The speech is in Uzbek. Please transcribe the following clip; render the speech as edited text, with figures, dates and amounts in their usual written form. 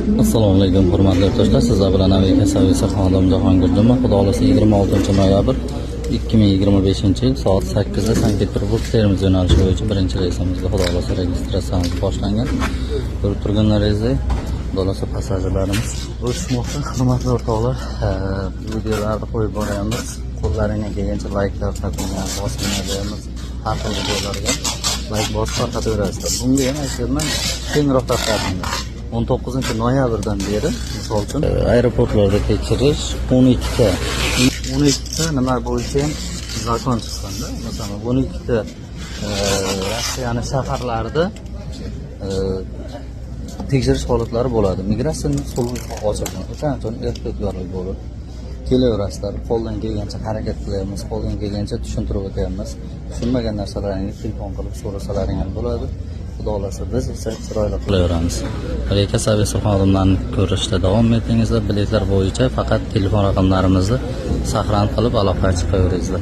Assalomu alaykum, hurmatli yurtdoshlar. Sizlar bilan aviakassa xodim Jahongir Juma. Xudo xohlasa, 26-noyabr 2025-yil soat 8 da Sankt Peterburg Termiz yo'nalishi bo'yicha birinchi reysimizga, Xudo xohlasa, registratsiyamiz boshlangan. Ko'rib turganlaringizdek, Xudo xohlasa, passajirlarimiz o'tishmoqda. Hurmatli o'rtoqlar, videolarni qo'yib boryapmiz. Qo'llaringdan kelgancha layklar taqinglar, bosinglar deymiz. Har xil videolarga layk bosib tarqataverasizlar. Bunga ham aytyapman, kengroq tarqatinglar. 19 noyabrdan beri, misol uchun, aeroportlarda tekshirish 12 ta, 12 ta nima bo'yicha ham закон chiqqanda, masalan, 12 ta Rossiyani shaharlarida tekshirish holatlari bo'ladi. Migratsiya ochilgan. O'shaning uchun ehtiyotkorlik bo'lib kelaverasizlar. Qo'ldan kelgancha harakat qilyapmiz, qo'ldan kelgancha tushuntirib o'tyapmiz. Tushunmagan narsalaringni telefon qilib so'rasalaring ham bo'ladi. Xudo xohlasa, biz esa chiroyli qilaveramiz. Aviakassa xodimlarini ko'rishda davom etingizlar. Biletlar bo'yicha faqat telefon raqamlarimizni saqlanib qilib aloqaga chiqaveringizlar.